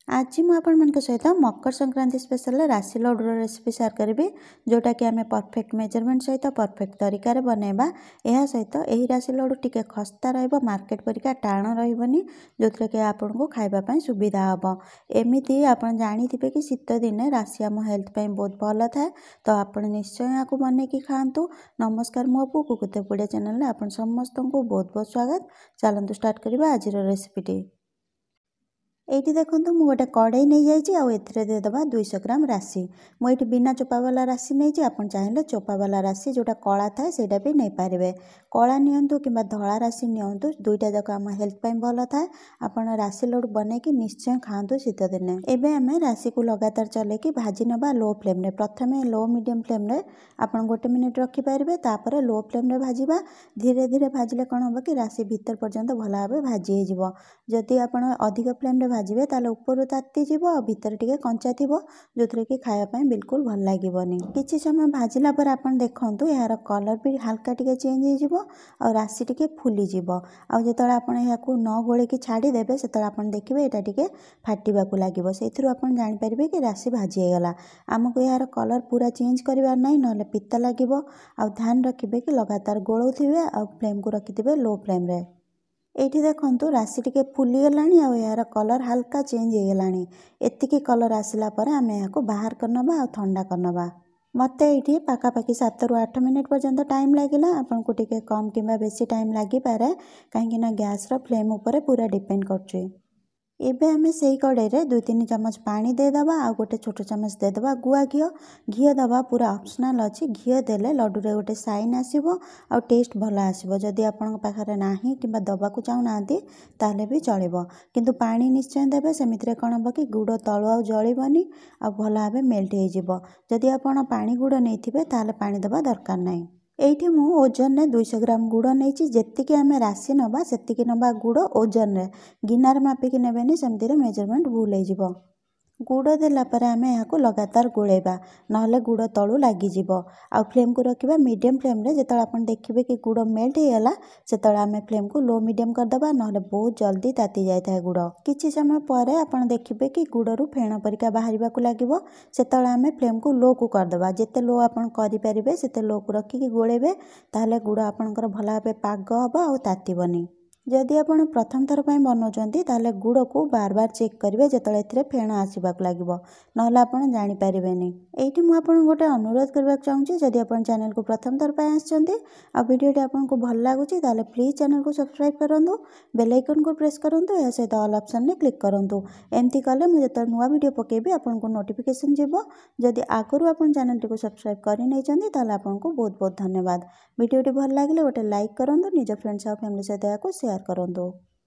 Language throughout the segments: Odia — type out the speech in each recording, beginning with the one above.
ଆଜି ମୁଁ ଆପଣମାନଙ୍କ ସହିତ ମକର ସଂକ୍ରାନ୍ତି ସ୍ପେଶାଲ ରାଶି ଲଡ଼ୁର ରେସିପି ସେୟାର କରିବି, ଯେଉଁଟାକି ଆମେ ପରଫେକ୍ଟ ମେଜରମେଣ୍ଟ ସହିତ ପରଫେକ୍ଟ ତରିକାରେ ବନେଇବା। ଏହା ସହିତ ଏହି ରାଶି ଲଡ଼ୁ ଟିକେ ଖସ୍ତା ରହିବ, ମାର୍କେଟ ପରିକା ଟାଣ ରହିବନି, ଯେଉଁଥିରେ କି ଆପଣଙ୍କୁ ଖାଇବା ପାଇଁ ସୁବିଧା ହେବ। ଏମିତି ଆପଣ ଜାଣିଥିବେ କି ଶୀତ ଦିନେ ରାଶି ଆମ ହେଲ୍ଥ ପାଇଁ ବହୁତ ଭଲ ଥାଏ, ତ ଆପଣ ନିଶ୍ଚୟ ଏହାକୁ ବନେଇକି ଖାଆନ୍ତୁ। ନମସ୍କାର, ମୋ ଅପୁ କୁକୁତେ ପୁଡ଼ିଆ ଚ୍ୟାନେଲରେ ଆପଣ ସମସ୍ତଙ୍କୁ ବହୁତ ବହୁତ ସ୍ୱାଗତ। ଚାଲନ୍ତୁ ଷ୍ଟାର୍ଟ କରିବା ଆଜିର ରେସିପିଟି। ଏଇଠି ଦେଖନ୍ତୁ, ମୁଁ ଗୋଟେ କଡ଼େଇ ନେଇଯାଇଛି ଆଉ ଏଥିରେ ଦେଇଦେବା 200 ଗ୍ରାମ ରାଶି। ମୁଁ ଏଇଠି ବିନା ଚୋପାବାଲା ରାଶି ନେଇଛି। ଆପଣ ଚାହିଁଲେ ଚୋପାବାଲା ରାଶି ଯେଉଁଟା କଳା ଥାଏ ସେଇଟା ବି ନେଇପାରିବେ। କଳା ନିଅନ୍ତୁ କିମ୍ବା ଧଳା ରାଶି ନିଅନ୍ତୁ, ଦୁଇଟା ଯାକ ଆମ ହେଲ୍ଥ ପାଇଁ ଭଲ ଥାଏ। ଆପଣ ରାଶି ଲଡ଼ୁ ବନେଇକି ନିଶ୍ଚୟ ଖାଆନ୍ତୁ ଶୀତ ଦିନେ। ଏବେ ଆମେ ରାଶିକୁ ଲଗାତାର ଚଲେଇକି ଭାଜି ନେବା ଲୋ ଫ୍ଲେମ୍ରେ। ପ୍ରଥମେ ଲୋ ମିଡ଼ିୟମ୍ ଫ୍ଲେମ୍ରେ ଆପଣ 1 ମିନିଟ୍ ରଖିପାରିବେ, ତାପରେ ଲୋ ଫ୍ଲେମ୍ରେ ଭାଜିବା। ଧୀରେ ଧୀରେ ଭାଜିଲେ କ'ଣ ହେବ କି ରାଶି ଭିତର ପର୍ଯ୍ୟନ୍ତ ଭଲ ଭାବେ ଭାଜି ହେଇଯିବ। ଯଦି ଆପଣ ଅଧିକ ଫ୍ଲେମ୍ରେ ଭାଜିବେ, ତାହେଲେ ଉପରୁ ତାତିଯିବ ଆଉ ଭିତରେ ଟିକେ କଞ୍ଚା ଥିବ, ଯେଉଁଥିରେ କି ଖାଇବା ପାଇଁ ବିଲକୁଲ ଭଲ ଲାଗିବନି। କିଛି ସମୟ ଭାଜିଲା ପରେ ଆପଣ ଦେଖନ୍ତୁ, ଏହାର କଲର୍ ବି ହାଲକା ଟିକେ ଚେଞ୍ଜ ହେଇଯିବ ଆଉ ରାଶି ଟିକେ ଫୁଲିଯିବ। ଆଉ ଯେତେବେଳେ ଆପଣ ଏହାକୁ ନ ଗୋଳେଇକି ଛାଡ଼ିଦେବେ, ସେତେବେଳେ ଆପଣ ଦେଖିବେ ଏଇଟା ଟିକେ ଫାଟିବାକୁ ଲାଗିବ। ସେଇଥିରୁ ଆପଣ ଜାଣିପାରିବେ କି ରାଶି ଭାଜି ହେଇଗଲା। ଆମକୁ ଏହାର କଲର୍ ପୁରା ଚେଞ୍ଜ କରିବାର ନାହିଁ, ନହେଲେ ପିତା ଲାଗିବ। ଆଉ ଧ୍ୟାନ ରଖିବେ କି ଲଗାତାର ଗୋଳଉଥିବେ ଆଉ ଫ୍ଲେମ୍କୁ ରଖିଥିବେ ଲୋ ଫ୍ଲେମ୍ରେ। ଏଇଠି ଦେଖନ୍ତୁ, ରାଶି ଟିକେ ଫୁଲିଗଲାଣି ଆଉ ଏହାର କଲର୍ ହାଲକା ଚେଞ୍ଜ ହେଇଗଲାଣି। ଏତିକି କଲର୍ ଆସିଲା ପରେ ଆମେ ଏହାକୁ ବାହାର କରିନେବା ଆଉ ଥଣ୍ଡା କରିନେବା। ମୋତେ ଏଇଠି ପାଖାପାଖି 7ରୁ 8 ମିନିଟ୍ ପର୍ଯ୍ୟନ୍ତ ଟାଇମ୍ ଲାଗିଲା। ଆପଣଙ୍କୁ ଟିକେ କମ୍ କିମ୍ବା ବେଶୀ ଟାଇମ୍ ଲାଗିପାରେ, କାହିଁକିନା ଗ୍ୟାସ୍ର ଫ୍ଲେମ୍ ଉପରେ ପୁରା ଡିପେଣ୍ଡ କରୁଛି। ଏବେ ଆମେ ସେଇ କଡ଼େଇରେ 2 3 ଚାମଚ ପାଣି ଦେଇଦେବା ଆଉ ଗୋଟେ ଛୋଟ ଚାମଚ ଦେଇଦେବା ଗୁଆ ଘିଅ। ଘିଅ ଦେବା ପୁରା ଅପସନାଲ୍ ଅଛି। ଘିଅ ଦେଲେ ଲଡ଼ୁରେ ଗୋଟେ ସାଇନ୍ ଆସିବ ଆଉ ଟେଷ୍ଟ ଭଲ ଆସିବ। ଯଦି ଆପଣଙ୍କ ପାଖରେ ନାହିଁ କିମ୍ବା ଦେବାକୁ ଚାହୁଁନାହାନ୍ତି, ତାହେଲେ ବି ଚଳିବ, କିନ୍ତୁ ପାଣି ନିଶ୍ଚୟ ଦେବେ। ସେମିତିରେ କ'ଣ ହେବ କି ଗୁଡ଼ ତଳୁ ଆଉ ଜଳିବନି ଆଉ ଭଲ ଭାବେ ମେଲ୍ଟ ହେଇଯିବ। ଯଦି ଆପଣ ପାଣି ଗୁଡ଼ ନେଇଥିବେ, ତାହେଲେ ପାଣି ଦେବା ଦରକାର ନାହିଁ। ଏଇଠି ମୁଁ ଓଜନରେ 200 ଗ୍ରାମ ଗୁଡ଼ ନେଇଛି। ଯେତିକି ଆମେ ରାଶି ନେବା, ସେତିକି ନେବା ଗୁଡ଼ ଓଜନରେ, ଗିନାରେ ମାପିକି ନେବେନି, ସେମିତିରେ ମେଜରମେଣ୍ଟ ଭୁଲ ହେଇଯିବ। ଗୁଡ଼ ଦେଲା ପରେ ଆମେ ଏହାକୁ ଲଗାତାର ଗୋଳେଇବା, ନହେଲେ ଗୁଡ଼ ତଳୁ ଲାଗିଯିବ। ଆଉ ଫ୍ଲେମ୍କୁ ରଖିବା ମିଡ଼ିୟମ୍ ଫ୍ଲେମ୍ରେ। ଯେତେବେଳେ ଆପଣ ଦେଖିବେ କି ଗୁଡ଼ ମେଲ୍ଟ ହେଇଗଲା, ସେତେବେଳେ ଆମେ ଫ୍ଲେମ୍କୁ ଲୋ ମିଡ଼ିୟମ୍ କରିଦେବା, ନହେଲେ ବହୁତ ଜଲ୍ଦି ତାତି ଯାଇଥାଏ ଗୁଡ଼। କିଛି ସମୟ ପରେ ଆପଣ ଦେଖିବେ କି ଗୁଡ଼ରୁ ଫେଣ ପରିକା ବାହାରିବାକୁ ଲାଗିବ, ସେତେବେଳେ ଆମେ ଫ୍ଲେମ୍କୁ ଲୋକୁ କରିଦେବା। ଯେତେ ଲୋ ଆପଣ କରିପାରିବେ, ସେତେ ଲୋକୁ ରଖିକି ଗୋଳେଇବେ, ତାହେଲେ ଗୁଡ଼ ଆପଣଙ୍କର ଭଲ ଭାବେ ପାଗ ହେବ ଆଉ ତାତିବନି। ଯଦି ଆପଣ ପ୍ରଥମ ଥର ପାଇଁ ବନାଉଛନ୍ତି, ତାହେଲେ ଗୁଡ଼କୁ ବାର ବାର ଚେକ୍ କରିବେ ଯେତେବେଳେ ଏଥିରେ ଫେଣ ଆସିବାକୁ ଲାଗିବ, ନହେଲେ ଆପଣ ଜାଣିପାରିବେନି। ଏଇଠି ମୁଁ ଆପଣଙ୍କୁ ଗୋଟେ ଅନୁରୋଧ କରିବାକୁ ଚାହୁଁଛି, ଯଦି ଆପଣ ଚ୍ୟାନେଲକୁ ପ୍ରଥମ ଥର ପାଇଁ ଆସିଛନ୍ତି ଆଉ ଭିଡ଼ିଓଟି ଆପଣଙ୍କୁ ଭଲ ଲାଗୁଛି, ତାହେଲେ ପ୍ଲିଜ୍ ଚ୍ୟାନେଲକୁ ସବସ୍କ୍ରାଇବ୍ କରନ୍ତୁ, ବେଲ୍ ଆଇକନ୍କୁ ପ୍ରେସ୍ କରନ୍ତୁ, ଏହା ସହିତ ଅଲ୍ ଅପସନ୍ରେ କ୍ଲିକ୍ କରନ୍ତୁ। ଏମିତି କଲେ ମୁଁ ଯେତେବେଳେ ନୂଆ ଭିଡ଼ିଓ ପକାଇବି, ଆପଣଙ୍କୁ ନୋଟିଫିକେସନ୍ ଯିବ। ଯଦି ଆଗରୁ ଆପଣ ଚ୍ୟାନେଲଟିକୁ ସବସ୍କ୍ରାଇବ୍ କରିନେଇଛନ୍ତି, ତାହେଲେ ଆପଣଙ୍କୁ ବହୁତ ବହୁତ ଧନ୍ୟବାଦ। ଭିଡ଼ିଓଟି ଭଲ ଲାଗିଲେ ଗୋଟେ ଲାଇକ୍ କରନ୍ତୁ, ନିଜ ଫ୍ରେଣ୍ଡସ୍ ଆଉ ଫ୍ୟାମିଲି ସହିତ ଏହାକୁ ସେୟାର କରନ୍ତୁ।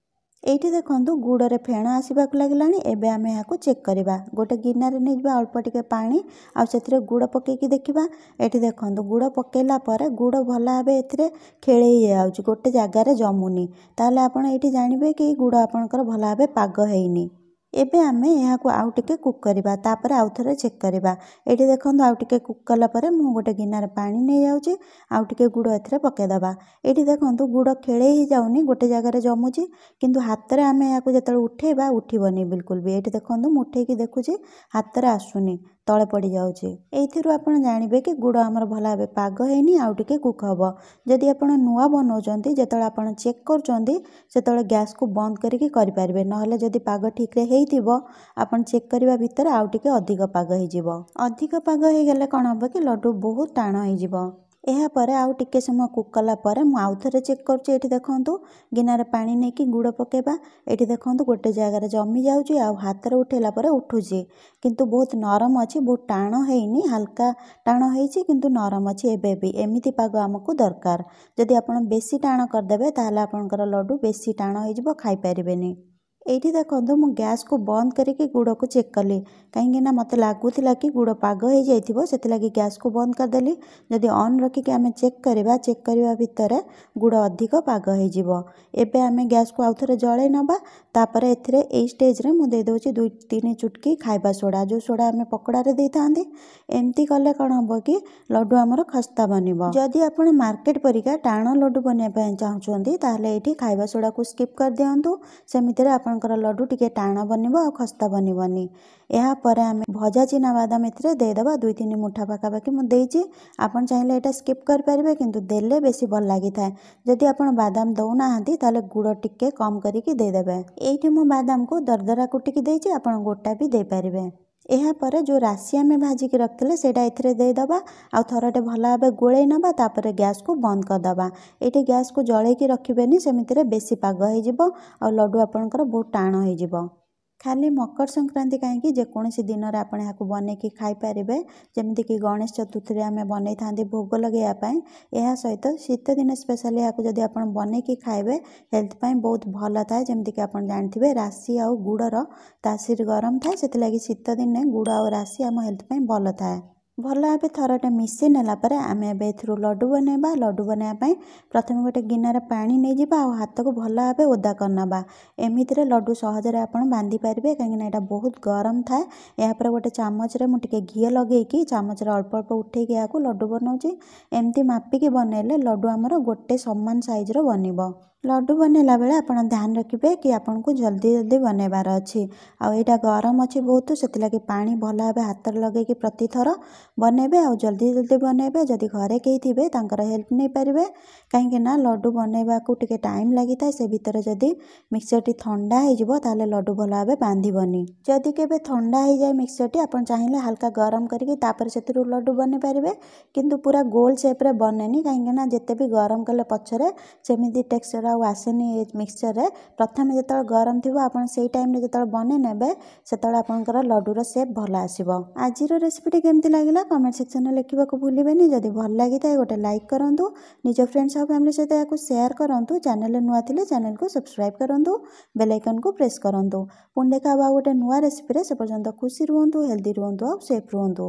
ଏଇଠି ଦେଖନ୍ତୁ, ଗୁଡ଼ରେ ଫେଣ ଆସିବାକୁ ଲାଗିଲାଣି। ଏବେ ଆମେ ଏହାକୁ ଚେକ୍ କରିବା। ଗୋଟେ ଗିନାରେ ନେଇଯିବା ଅଳ୍ପ ଟିକେ ପାଣି ଆଉ ସେଥିରେ ଗୁଡ଼ ପକାଇକି ଦେଖିବା। ଏଠି ଦେଖନ୍ତୁ, ଗୁଡ଼ ପକାଇଲା ପରେ ଗୁଡ଼ ଭଲ ଭାବେ ଏଥିରେ ଖେଳେଇ ହେଇଯାଉଛି, ଗୋଟେ ଜାଗାରେ ଜମୁନି। ତାହେଲେ ଆପଣ ଏଇଠି ଜାଣିବେ କି ଗୁଡ଼ ଆପଣଙ୍କର ଭଲ ଭାବେ ପାଗ ହେଇନି। ଏବେ ଆମେ ଏହାକୁ ଆଉ ଟିକେ କୁକ୍ କରିବା, ତାପରେ ଆଉ ଥରେ ଚେକ୍ କରିବା। ଏଇଠି ଦେଖନ୍ତୁ, ଆଉ ଟିକେ କୁକ୍ କଲା ପରେ ମୁଁ ଗୋଟେ ଗିନାରେ ପାଣି ନେଇଯାଉଛି ଆଉ ଟିକେ ଗୁଡ଼ ଏଥିରେ ପକାଇଦେବା। ଏଇଠି ଦେଖନ୍ତୁ, ଗୁଡ଼ ଖେଳେଇ ହେଇଯାଉନି, ଗୋଟେ ଜାଗାରେ ଜମୁଛି, କିନ୍ତୁ ହାତରେ ଆମେ ଏହାକୁ ଯେତେବେଳେ ଉଠେଇବା, ଉଠିବନି ବିଲକୁଲ ବି। ଏଇଠି ଦେଖନ୍ତୁ, ମୁଁ ଉଠେଇକି ଦେଖୁଛି, ହାତରେ ଆସୁନି, ତଳେ ପଡ଼ିଯାଉଛି। ଏଇଥିରୁ ଆପଣ ଜାଣିବେ କି ଗୁଡ଼ ଆମର ଭଲ ଭାବେ ପାଗ ହେଇନି, ଆଉ ଟିକେ କୁକ୍ ହେବ। ଯଦି ଆପଣ ନୂଆ ବନାଉଛନ୍ତି, ଯେତେବେଳେ ଆପଣ ଚେକ୍ କରୁଛନ୍ତି, ସେତେବେଳେ ଗ୍ୟାସ୍କୁ ବନ୍ଦ କରିକି କରିପାରିବେ। ନହେଲେ ଯଦି ପାଗ ଠିକ୍ରେ ହେଇଥିବ, ଆପଣ ଚେକ୍ କରିବା ଭିତରେ ଆଉ ଟିକେ ଅଧିକ ପାଗ ହେଇଯିବ। ଅଧିକ ପାଗ ହେଇଗଲେ କ'ଣ ହେବ କି ଲଡ଼ୁ ବହୁତ ଟାଣ ହେଇଯିବ। ଏହାପରେ ଆଉ ଟିକେ ସମୟ କୁକ୍ କଲା ପରେ ମୁଁ ଆଉ ଥରେ ଚେକ୍ କରୁଛି। ଏଇଠି ଦେଖନ୍ତୁ, ଗିନାରେ ପାଣି ନେଇକି ଗୁଡ଼ ପକାଇବା। ଏଇଠି ଦେଖନ୍ତୁ, ଗୋଟେ ଜାଗାରେ ଜମି ଯାଉଛି ଆଉ ହାତରେ ଉଠେଇଲା ପରେ ଉଠୁଛି, କିନ୍ତୁ ବହୁତ ନରମ ଅଛି, ବହୁତ ଟାଣ ହେଇନି। ହାଲକା ଟାଣ ହେଇଛି କିନ୍ତୁ ନରମ ଅଛି ଏବେ ବି। ଏମିତି ପାଗ ଆମକୁ ଦରକାର। ଯଦି ଆପଣ ବେଶୀ ଟାଣ କରିଦେବେ, ତାହେଲେ ଆପଣଙ୍କର ଲଡ଼ୁ ବେଶୀ ଟାଣ ହେଇଯିବ, ଖାଇପାରିବେନି। ଏଇଠି ଦେଖନ୍ତୁ, ମୁଁ ଗ୍ୟାସ୍କୁ ବନ୍ଦ କରିକି ଗୁଡ଼କୁ ଚେକ୍ କଲି, କାହିଁକିନା ମୋତେ ଲାଗୁଥିଲା କି ଗୁଡ଼ ପାଗ ହେଇଯାଇଥିବ, ସେଥିଲାଗି ଗ୍ୟାସ୍କୁ ବନ୍ଦ କରିଦେଲି। ଯଦି ଅନ୍ ରଖିକି ଆମେ ଚେକ୍ କରିବା, ଚେକ୍ କରିବା ଭିତରେ ଗୁଡ଼ ଅଧିକ ପାଗ ହେଇଯିବ। ଏବେ ଆମେ ଗ୍ୟାସ୍କୁ ଆଉ ଥରେ ଜଳେଇ ନେବା। ତାପରେ ଏଥିରେ ଏଇ ଷ୍ଟେଜ୍ରେ ମୁଁ ଦେଇଦେଉଛି 2 3 ଚୁଟକି ଖାଇବା ସୋଡ଼ା, ଯେଉଁ ସୋଡ଼ା ଆମେ ପକୋଡ଼ାରେ ଦେଇଥାନ୍ତି। ଏମିତି କଲେ କ'ଣ ହେବ କି ଲଡ଼ୁ ଆମର ଖସ୍ତା ବନିବ। ଯଦି ଆପଣ ମାର୍କେଟ ପରିକା ଟାଣ ଲଡ଼ୁ ବନେଇବା ପାଇଁ ଚାହୁଁଛନ୍ତି, ତାହେଲେ ଏଇଠି ଖାଇବା ସୋଡ଼ାକୁ ସ୍କିପ୍ କରିଦିଅନ୍ତୁ। ସେମିତିରେ ଆପଣଙ୍କର ଆପଣଙ୍କର ଲଡ଼ୁ ଟିକେ ଟାଣ ବନିବ ଆଉ ଖସ୍ତା ବନିବନି। ଏହାପରେ ଆମେ ଭଜା ଚିନାବାଦାମ ଏଥିରେ ଦେଇଦେବା। 2-3 ମୁଠା ପାଖାପାଖି ମୁଁ ଦେଇଛି। ଆପଣ ଚାହିଁଲେ ଏଇଟା ସ୍କିପ୍ କରିପାରିବେ, କିନ୍ତୁ ଦେଲେ ବେଶୀ ଭଲ ଲାଗିଥାଏ। ଯଦି ଆପଣ ବାଦାମ ଦେଉନାହାନ୍ତି, ତାହେଲେ ଗୁଡ଼ ଟିକେ କମ୍ କରିକି ଦେଇଦେବେ। ଏଇଠି ମୁଁ ବାଦାମକୁ ଦରଦରା କୁଟିକି ଦେଇଛି, ଆପଣ ଗୋଟା ବି ଦେଇପାରିବେ। ଏହାପରେ ଯେଉଁ ରାଶି ଆମେ ଭାଜିକି ରଖିଥିଲେ, ସେଇଟା ଏଥିରେ ଦେଇଦେବା ଆଉ ଥରଟେ ଭଲ ଭାବେ ଗୋଳେଇ ନେବା। ତାପରେ ଗ୍ୟାସ୍କୁ ବନ୍ଦ କରିଦେବା। ଏଇଠି ଗ୍ୟାସ୍କୁ ଜଳେଇକି ରଖିବେନି, ସେମିତିରେ ବେଶୀ ପାଗ ହେଇଯିବ ଆଉ ଲଡ଼ୁ ଆପଣଙ୍କର ବହୁତ ଟାଣ ହେଇଯିବ। ଖାଲି ମକର ସଂକ୍ରାନ୍ତି କାହିଁକି, ଯେକୌଣସି ଦିନରେ ଆପଣ ଏହାକୁ ବନେଇକି ଖାଇପାରିବେ। ଯେମିତିକି ଗଣେଶ ଚତୁର୍ଥୀରେ ଆମେ ବନେଇଥାନ୍ତି ଭୋଗ ଲଗେଇବା ପାଇଁ। ଏହା ସହିତ ଶୀତ ଦିନେ ସ୍ପେଶାଲି ଏହାକୁ ଯଦି ଆପଣ ବନେଇକି ଖାଇବେ, ହେଲ୍ଥ ପାଇଁ ବହୁତ ଭଲ ଥାଏ। ଯେମିତିକି ଆପଣ ଜାଣିଥିବେ, ରାଶି ଆଉ ଗୁଡ଼ର ତାସିର ଗରମ ଥାଏ, ସେଥିଲାଗି ଶୀତ ଦିନେ ଗୁଡ଼ ଆଉ ରାଶି ଆମ ହେଲ୍ଥ ପାଇଁ ଭଲ ଥାଏ। ଭଲ ଭାବେ ଥରଟେ ମିଶେଇ ନେଲା ପରେ ଆମେ ଏବେ ଏଥିରୁ ଲଡ଼ୁ ବନେଇବା। ଲଡ଼ୁ ବନେଇବା ପାଇଁ ପ୍ରଥମେ ଗୋଟେ ଗିନାରେ ପାଣି ନେଇଯିବା ଆଉ ହାତକୁ ଭଲ ଭାବେ ଓଦା କରିନେବା। ଏମିତିରେ ଲଡ଼ୁ ସହଜରେ ଆପଣ ବାନ୍ଧି ପାରିବେ, କାହିଁକିନା ଏଇଟା ବହୁତ ଗରମ ଥାଏ। ଏହାପରେ ଗୋଟେ ଚାମଚରେ ମୁଁ ଟିକେ ଘିଅ ଲଗେଇକି ଚାମଚରେ ଅଳ୍ପ ଅଳ୍ପ ଉଠେଇକି ଏହାକୁ ଲଡ଼ୁ ବନାଉଛି। ଏମିତି ମାପିକି ବନେଇଲେ ଲଡ଼ୁ ଆମର ଗୋଟେ ସମାନ ସାଇଜ୍ର ବନିବ। ଲଡ଼ୁ ବନେଇଲା ବେଳେ ଆପଣ ଧ୍ୟାନ ରଖିବେ କି ଆପଣଙ୍କୁ ଜଲ୍ଦି ଜଲ୍ଦି ବନେଇବାର ଅଛି ଆଉ ଏଇଟା ଗରମ ଅଛି ବହୁତ, ସେଥିଲାଗି ପାଣି ଭଲ ଭାବେ ହାତରେ ଲଗେଇକି ପ୍ରତିଥର ବନେଇବେ ଆଉ ଜଲ୍ଦି ଜଲ୍ଦି ବନେଇବେ। ଯଦି ଘରେ କେହି ଥିବେ, ତାଙ୍କର ହେଲ୍ପ ନେଇପାରିବେ, କାହିଁକି ନା ଲଡ଼ୁ ବନେଇବାକୁ ଟିକେ ଟାଇମ୍ ଲାଗିଥାଏ। ସେ ଭିତରେ ଯଦି ମିକ୍ସଚର୍ଟି ଥଣ୍ଡା ହେଇଯିବ, ତାହେଲେ ଲଡ଼ୁ ଭଲ ଭାବେ ବାନ୍ଧିବନି। ଯଦି କେବେ ଥଣ୍ଡା ହେଇଯାଏ ମିକ୍ସଚର୍ଟି, ଆପଣ ଚାହିଁଲେ ହାଲକା ଗରମ କରିକି ତାପରେ ସେଥିରୁ ଲଡ଼ୁ ବନେଇ ପାରିବେ, କିନ୍ତୁ ପୁରା ଗୋଲ ସେପ୍ରେ ବନେନି, କାହିଁକିନା ଯେତେ ବି ଗରମ କଲେ ପଛରେ ସେମିତି ଟେକ୍ସଚର୍ ଆଉ ଆସେନି ଏ ମିକ୍ସଚର୍ରେ। ପ୍ରଥମେ ଯେତେବେଳେ ଗରମ ଥିବ, ଆପଣ ସେଇ ଟାଇମ୍ରେ ଯେତେବେଳେ ବନେଇ ନେବେ, ସେତେବେଳେ ଆପଣଙ୍କର ଲଡ଼ୁର ସେପ୍ ଭଲ ଆସିବ। ଆଜିର ରେସିପିଟି କେମିତି ଲାଗିଲା, କମେଣ୍ଟ ସେକ୍ସନରେ ଲେଖିବାକୁ ଭୁଲିବେନି। ଯଦି ଭଲ ଲାଗିଥାଏ, ଗୋଟେ ଲାଇକ୍ କରନ୍ତୁ, ନିଜ ଫ୍ରେଣ୍ଡସ୍ ଆଉ ଫ୍ୟାମିଲି ସହିତ ଏହାକୁ ସେୟାର କରନ୍ତୁ। ଚ୍ୟାନେଲରେ ନୂଆ ଥିଲେ ଚ୍ୟାନେଲକୁ ସବସ୍କ୍ରାଇବ୍ କରନ୍ତୁ, ବେଲ୍ ଆଇକନ୍କୁ ପ୍ରେସ୍ କରନ୍ତୁ। ପୁଣି ଦେଖା ହେବ ଆଉ ଗୋଟେ ନୂଆ ରେସିପିରେ। ସେ ପର୍ଯ୍ୟନ୍ତ ଖୁସି ରୁହନ୍ତୁ, ହେଲ୍ଦି ରୁହନ୍ତୁ ଆଉ ସେଫ୍ ରୁହନ୍ତୁ।